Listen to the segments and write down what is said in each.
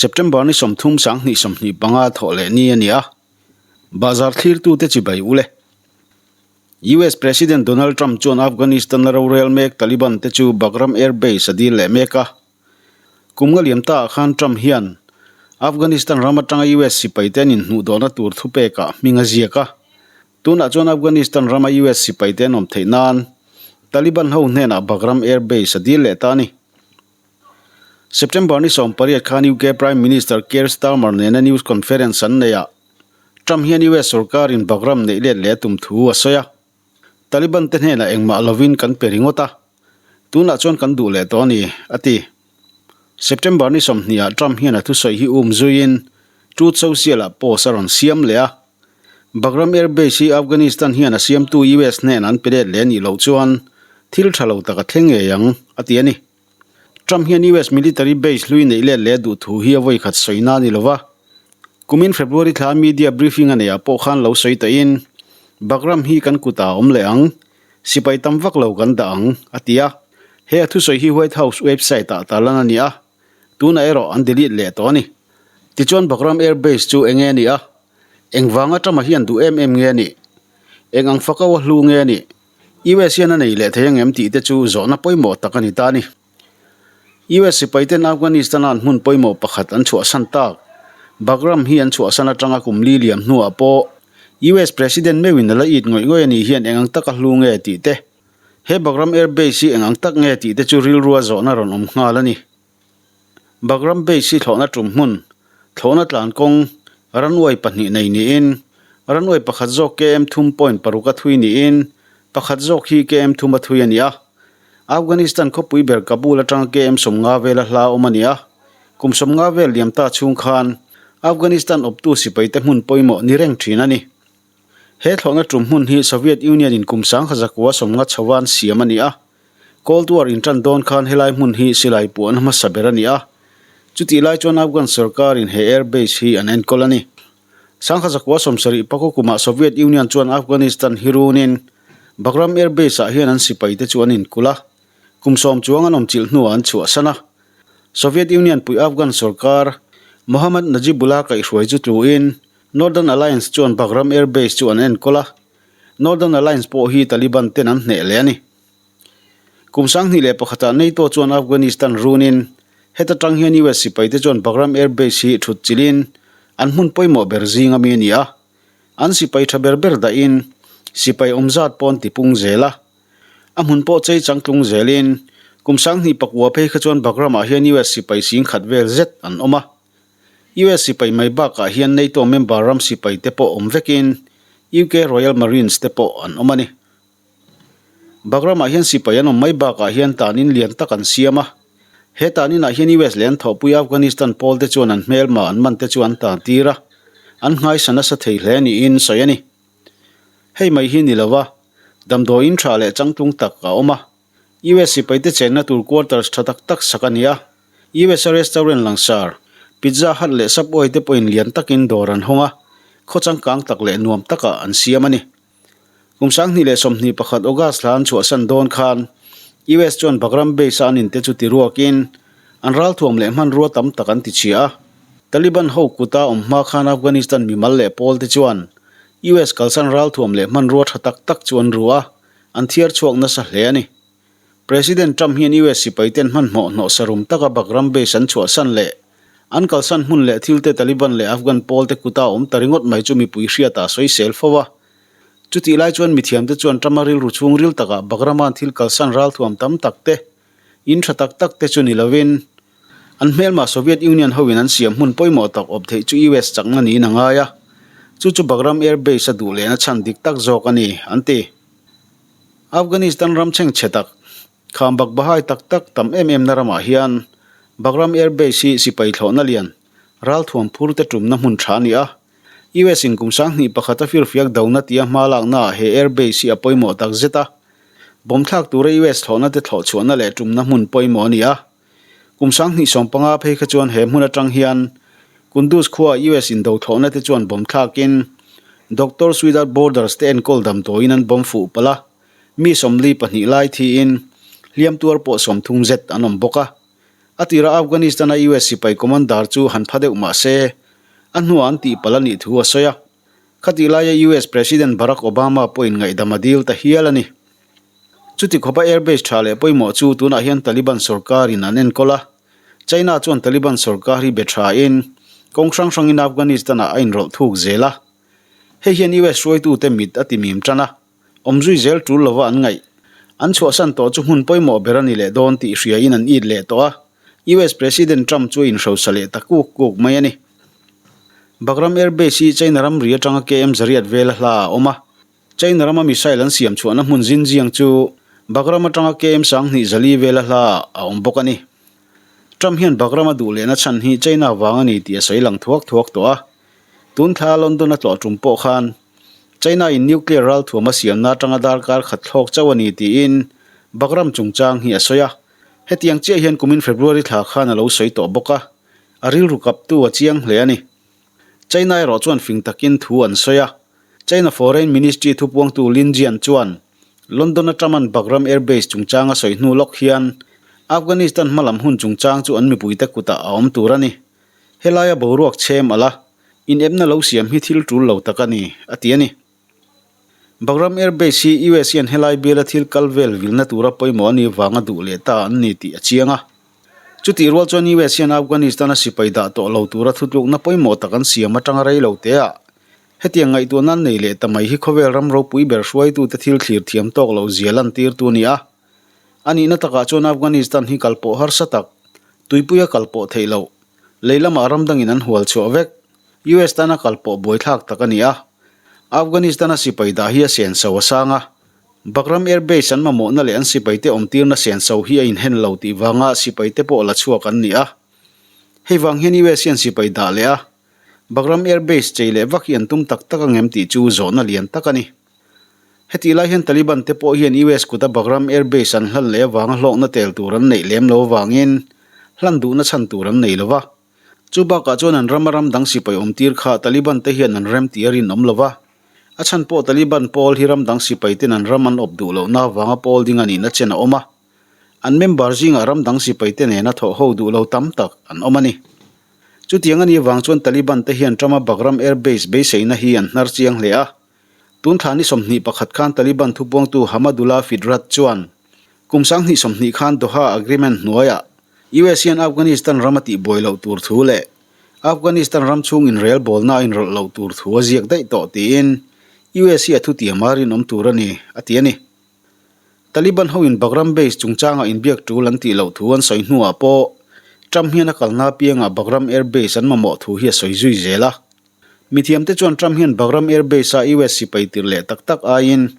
September ni 30 2025 thawh leh ni a ni a, Bazar thlirtute chibai ule. US President Donald Trump chuan Afghanistan-a rorel mek Taliban te chu Bagram Air Base a dil leh mek a. Kum nga liam taah khan Trump hian Afghanistan ram atanga US sipai te an inhnuhdawhna tur thupekah hming a ziak a. Tunah chuan Afghanistan rama US sipai te an awm theih nan Taliban ho hnenah Bagram Air Base a dil leh ta a ni. September ni 18 khan UK Prime Minister Keir Starmer nena news conference an neih ah Trump hian US sorkarin Bagram neih let leh a tum thu a sawi a. Taliban te hnenah engmah lovin kan pe ringawt a, tunah chuan kan duh leh tawh a ni, a ti. September ni 20 ah Trump hian a thusawi hi um zuiin Truth Social ah post a rawn siam leh a. Bagram Air Base hi Afghanistan hian a siamtu US hnenah an pe let leh a nih loh chuan thil tha lo tak a thleng ngei ang, a ti a ni. Trump hian US military base hlui neih let leh a duh thu hi a vawikhat sawi na a ni lova. Kumin February thla media briefing a neih ah pawh khan lo sawi tawhin, Bagram hi kan kutah a awm leh ang, sipai tam vak lo kan dah ang, a ti a. He a thusawi hi White House website ah tarlan a ni a, tunah erawh an delete leh tawh a ni. Tichuan Bagram Air Base chu eng nge a nih a? Engvanga Trump-a hian duh em em nge a nih? Eng ang fakau a hlu nge a nih? US hian a nei leh thei angem tih te chu zawhna pawimawh tak a ni ta a ni. US sipaiten Afghanistan-a an hmun pawimawh pakhat an chhuahsan tak, Bagram hi an chhuahsan atanga kum li liam hnuah pawh US President meuhin a la it ngawih ngawih a nih hian eng ang taka hlu nge tih te, he Bagram Air Base hi eng ang tak nge tih te chu rilrua zawhna rawn awm nghal a ni. Bagram Base hi thlawhna tum hmun, thlawhna tlan kawng, runway pahnih nei niin, runway pakhat zawk KM thum point paruk a thui niin, pakhat zawk hi KM thum a thui a ni a. Afghanistan khawpui ber Kabul atanga KM 50 vela hla awm a ni a. Kum 50 vel liam ta chhung khan Afghanistan awptu sipaite hmun pawimawh ni reng thin a ni. He thlawhna tum hmun hi Soviet Union in kum 1950 chhova an siam a ni a. Cold War intan dawn khan helai hmun hi silai puahna hmasa ber a ni a. Chutih lai chuan Afghan sorkarin he air base hi an enkawl a ni. 1970 pakua kumah Soviet Union chuan Afghanistan hi runin Bagram Air Base ah hian an sipaite chu an inkulh a. Kum sawm chuang an awmchilh hnuah an chhuahsan a. Soviet Union pui Afghan sorkar Mohammad Najibullah kaihhruai chu tluin Northern Alliance chuan Bagram Air Base chu an enkawl a. Northern Alliance pawh hi Taliban ten an hneh leh a ni. Kum 2001 ah NATO chuan Afghanistan runin heta tang hian US sipaite chuan Bagram Air Base hi thut chilhin an hmun pawimawh ber zing ami a ni a. An sipai tha ber ber dahin sipai awm zat pawh an tipung zel a. A hmun pawh chei changtlung zelin kum 2009 phei kha chuan Bagram ah hian US sipai 10,000 vel zet an awm a. US sipai mai bakah hian NATO member ram sipai te pawh awm vekin UK Royal Marines te pawh an awm a ni. Bagram-ah hian sipai an awm mai bakah hian tanin lian tak an siam a. He taninah hian US leh an thawhpui Afghanistan pawl te chuan an hmelma an man te chu an tan tir a, an nghaisa nasa thei hle niin sawi a ni. Hei mai hi ni lova, damdawiin tha leh changtlung tak a awm a. US sipaite chenna tur quarters tha tak tak sak a ni a. US-a restaurant langsar, Pizza Hut leh Subway te pawhin lian takin dawr an hawng a, khaw changkang tak leh nuam takah an siam a ni. Kum 2021 August hla an chhuahsan dawn khan US chuan Bagram base-a an inte chu ti ruakin an ralthuam leh hmanrua tam tak an ti chhia a. Taliban ho kuta awm hma khan Afghanistan mimal leh pawl te chuan US kalsan ralthuam leh hmanrua tha tak tak chu an ru a, an thiar chhuak nasa hle a ni. President Trump hian US sipaiten hmanhmawh hnawh sarum taka Bagram base an chhuahsan leh an kalsan hmun leh thilte Taliban leh Afghan pawlte kuta awm ta ringawt mai chu mipui hriatah sawisel fo a. Chutih lai chuan mithiamte chuan Trump-a rilru chhungril takah Bagram-a'n thil kalsan ralthuam tam tak te, in tha tak tak te chu ni lovin an hmelma Soviet Union hoin an siam hmun pawimawh tak awp theih chu US chakna niin a ngai a, chu chu Bagram Air Base a duh lehna chhan dik tak zawk a ni, an ti. Afghanistan ram chhengchhe tak, kham bak bahai tak tak tam em em na ramah hian Bagram Air Base hi sipai thlawhna lian, ralthuam phur te tumna hmun tha a ni a. US in kum 2001 a firfiak dona tia hma laknaah he air base hi a pawimawh tak zet a. Bomb thlak tura US thlawhna te thlawh chhuahna leh tumna hmun pawimawh a ni a. Kum 2015 phei kha chuan he hmun atang hian Kunduz khuaa US indo thlawhna te chuan bomb thlakin Doctors Without Borders te enkawl damdawiin an bomb fuh palh a, mi 42 lai thiin hliam tuar pawh 30 zet an awm bawk a. A tira Afghanistan-a US sipai commander chu han pha deuh mah se, a hnuah an tihpalh a nih thu a sawi a. Khatih laia US President Barack Obama pawhin ngaihdam a dil ta hial a ni. Chuti khawpa airbase tha leh pawimawh chu tunah hian Taliban sorkarin an enkawl a. China chuan Taliban sorkar hi be thain kawng hrang hrangin Afghanistan-ah a inrawlh thuk zel a. Hei hian US hruaitute mit a ti mim tan a, awmzui zel tul lova an ngaih. An chhuahsan tawh chu hmun pawimawh ber a ni leh dawn tih hriain an it leh tawh a, US President Trump chu a inhrosa leh ta kuk kuk mai a ni. Bagram Air Base hi China ramri atanga KM zariat vela hla a awm a, China rama missile an siam chhuahna hmun Xinjiang chu Bagram atanga KM 2004 vela hla a awm bawk a ni. Trump hian Bagram a duh lehna chhan hi China vang a ni tih a sawi lang thuak thuak tawh a. Tun thla London a tlawh tum pawh khan China in nuclear ralthuam a siamna atanga darkar khat thlawk chauh a ni tiin Bagram chungchang hi a sawi a. Hetiang chiah hian kumin February thla khan a lo sawi tawh bawk a, a rilru kaptu a chiang hle a ni. China erawh chuan fing takin thu an sawi a. China Foreign Ministry thupuangtu Lin Jian chuan London-a Taman Bagram Air Base chungchang a sawi hnu lawk hian Afghanistan hmalam hun chungchang chu an mipuite kutah a awm tur a ni. Helaia boruak chhem alh a, inepna lo siam hi thil tul lo tak a ni, a ti a ni. Bagram Air Base hi US hian helai biala thil kal vel vilna tura pawimawh a nih vanga duh leh ta an ni tih a chiang a. Chutih rual chuan US hian Afghanistan-a sipai dah tawh lo tura thutlukna pawimawh tak an siam atanga rei lo te ah hetiang ngaihtuahna an nei leh ta mai hi khawvel ram ropui ber hruaitute thil thlir thiam tawk loh zia lantirtu a ni a. A nihna takah chuan Afghanistan hi kalpawh harsa tak, tuipuia kalpawh theih loh, lei lamah ram dangin an hual chhuah vek, US tana kalpawh buaithlak tak a ni a. Afghanistan-a sipai dah hi a senso a sang a. Bagram Air Base an mamawhna leh an sipaite awmtirna senso hi a inhen lo tih vanga sipaite pawh la chhuak an ni a. Hei vang hian US hian sipai dah leh a, Bagram Air Base chei leh vak hi an tum tak tak angem tih chu zawhna lian tak a ni. Hetih lai hian Taliban te pawh hian US kuta Bagram Air Base an hlan leh avanga hlawkna tel tur an neih lem lo avangin hlan duhna chhan tur an nei lo va. Chu bakah chuan an rama ram dang sipai awmtir kha Taliban te hian an rem tih a rinawm lo va. A chhan pawh Taliban pawl hi ram dang sipai ten an ram an awp duh lohna avanga pawl ding a nihna chen a awm a. An member zingah ram dang sipai te nena thawh ho duh lo tam tak an awm a ni. Chutiang a nih avang chuan Taliban te hian Trump-a Bagram Air Base beiseina hi an hnar chiang hle a. Tun thla ni 21 khan Taliban thupuangtu Hamadullah Fitrat chuan Kum 2020 khan Doha Agreement hnuaiah US hian Afghanistan ram a tihbuai loh tur thu leh Afghanistan ram chhung inrel bawlna a inrawlh loh tur thu a ziak daih tawh tiin US hi a thutiam a rinawm tur a ni, a ti a ni. Taliban hoin Bagram base chungchangah inbiak tul an tih loh thu an sawi hnuah pawh Trump hian a kalna apiangah Bagram Air Base an mamawh thu hi a sawi zui zel a. Mithiamte chuan Trump hian Bagram Air Base-a US sipai tirh leh tak tak aiin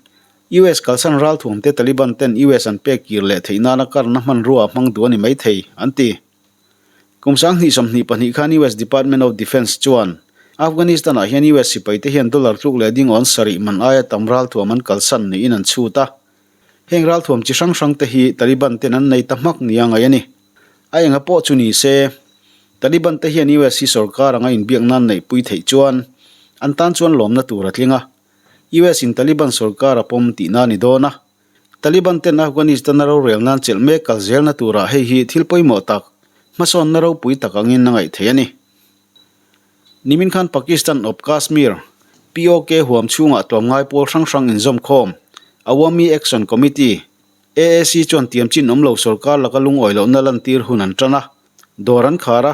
US kalsan ralthuamte Taliban ten US an pek kir leh theih nana karna hmanrua a hmang duh a ni maithei, an ti. Kum 2022 khan US Department of Defence chuan Afghanistan-ah hian US sipaite hian dollar tluk leh dingawn sarih man aia tam ralthuam an kalsan niin an chhut a. Heng ralthuam chi hrang hrangte hi Taliban ten an nei ta hmak nia ngaih a ni. A enga pawh chu ni se, Taliban te hian US hi sorkar anga inbiak nan neihpui theih chuan an tan chuan lawmna tur a tling a. US in Taliban sorkar a pawm tihna a ni dawn a, Taliban ten Afghanistan a rorel nan chelh mek kal zelna turah hei hi thil pawimawh tak, hmasawnna ropui tak angin a ngaih theih a ni. Nimin khan Pakistan awp Kashmir, POK huam chhungah tlawmngai pawl hrang hrang inzawmkhawm, Awami Action Committee, AAC chuan tiamchin awm lo sorkar laka lungawi lohna lantir hun an tan a, dawr an khar a,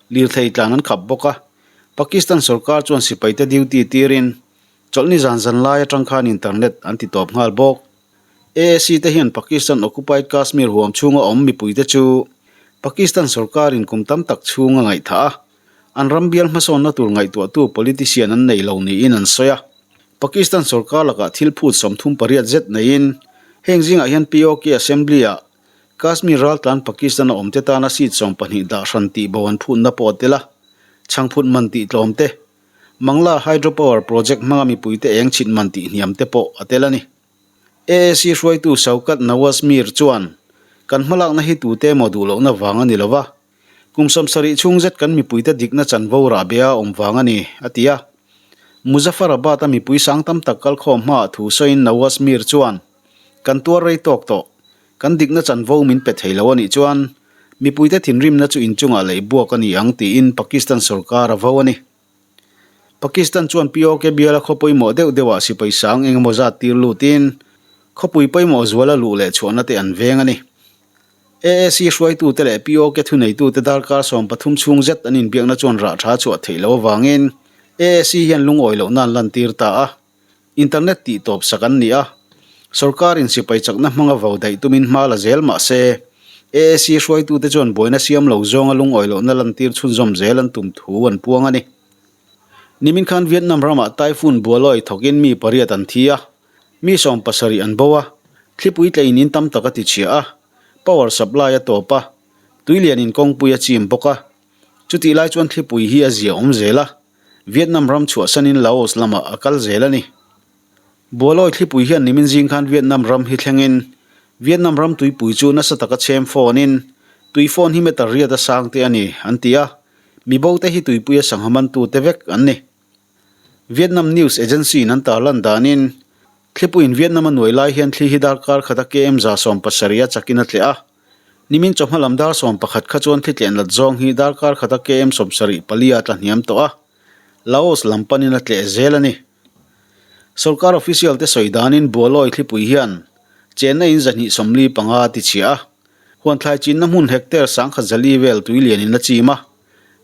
lirthei tlan an khap bawk a. Pakistan sorkar chuan sipaite duty tirin chawlhni zan zan lai atang khan internet an ti tawp nghal bawk. AAC te hian Pakistan occupied Kashmir huam chhunga awm mipuite chu Pakistan sorkarin kum tam tak chhung a ngaihthah a, an ram bial hmasawnna tur ngaihtuahtu politician an nei lo niin an sawi a. Pakistan sorkar lakah thil phut 38 zet neiin heng zingah hian POK Assembly-ah Kashmir raltlan Pakistan a awmte tana seat 12 dah hran tih bo an phutna pawh a tel a, chhangphut man tih tlawm te, Mangla Hydropower Project hmanga mipuite eng chhit man tih hniam te pawh a tel a ni. AAC hruaitu Shaukat Nawaz Mir chuan, Kan hmalakna hi tute emaw duh lohna vang a ni lo va, kum 70 chhung zet kan mipuite dikna chanvo rahbeh a awm vang a ni, a ti a. Muzaffarabad-a mipui sang tam tak kalkhawm hmaah thu sawiin Nawaz Mir chuan, Kan tuar rei tawk tawh. Kan dikna chanvo min pe thei lo a nih chuan Mipuite thinrimna chu inchungah leih buak a ni ang tiin Pakistan sorkar a vo a ni. Pakistan chuan POK biala khaw pawimawh deuh deuhah sipai sang eng emaw zat tir lutin khawpui pawimawh zuala luh leh chhuahna te an veng a ni. AAC hruaitute leh POK thuneitute darkar 13 chhung zet an inbiakna chuan rah tha chhuah theih loh avangin AAC hian lungawi lohna an lantir ta a. Internet tih tawp sak an ni a, sorkarin sipai chakna hmanga vo daih tumin hma la zel mah se, AAC hruaitute chuan buaina siam lo zawnga lungawi lohna lantir chhunzawm zel an tum thu an puang a ni. Nimin khan Vietnam ramah typhoon Bualoi thawkin mi pariat an thi a, mi 70 an bo a, thlipui tlein in tam tak a tichhia a, power supply a tawp a, tuilianin kawngpui a chim bawk a, chutih lai chuan thlipui hi a zia awm zel a. Vietnam ram chhuahsanin Laos lamah a kal zel a ni. Bualawi thlipui hian nimin zing khan Vietnam ram hi thlengin Vietnam ram tuipui chu nasa taka chhem fawnin tui fawn hi meter riat a sang te a ni an ti a, mi bo te hi tuipuia sangha mantute vek an ni. Vietnam News Agency in an tarlan danin thlipuiin Vietnam a nuai lai hian thli hi darkar khata KM 170 a chakin a tleh a, Nimin chawhma lam dar 11 kha chuan thli tlenlat zawng hi darkar khata KM 74 a tla hniam tawh a, Laos lam panin a tleh zel a ni. Sorkar official te sawi danin Bualawi thlipui hian chenna in 245 a tichhia a, huanthlai chinna hmun hectare 1004 vel tui lianin a chim a.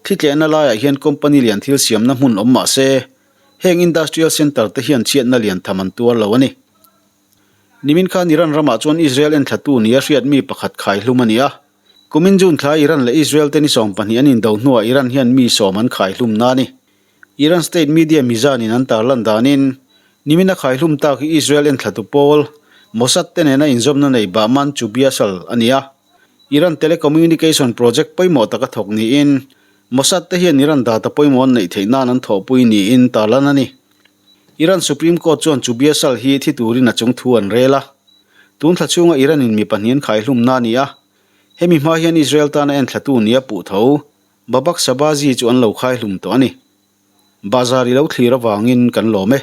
Thli tlehna laiah hian company lian thil siamna hmun awm mah se, heng industrial centre te hian chhiatna lian tham an tuar lo a ni. Nimin khan Iran ramah chuan Israel enthlatu nia hriat mi pakhat khaihlum a ni a. Kumin June thla Iran leh Israel te ni 20 an indo hnuah Iran hian mi sawm an khaihlum na a ni. Iran state media Mizan in an tarlan danin, nimin a khaihlum tak hi Israel enthlatu pawl, Mossad te nena inzawmna nei Bahman Chubiasal a ni a. Iran telecommunication project pawimawh taka thawk niin, Mossad te hian Iran data pawimawh an neih theih nan an thawhpui niin tarlan a ni. Iran Supreme Court chuan Chubiasal hi thi turin a chung thu an rel a. Tun thla chhunga Iran in mi pahnih an khaihlumna a ni a. Hemi hma hian Israel tana enthlatu nia puh tho, Babak Shabazi chu an lo khaihlum tawh a ni. Bahzar i lo thlir avangin kan lawm e.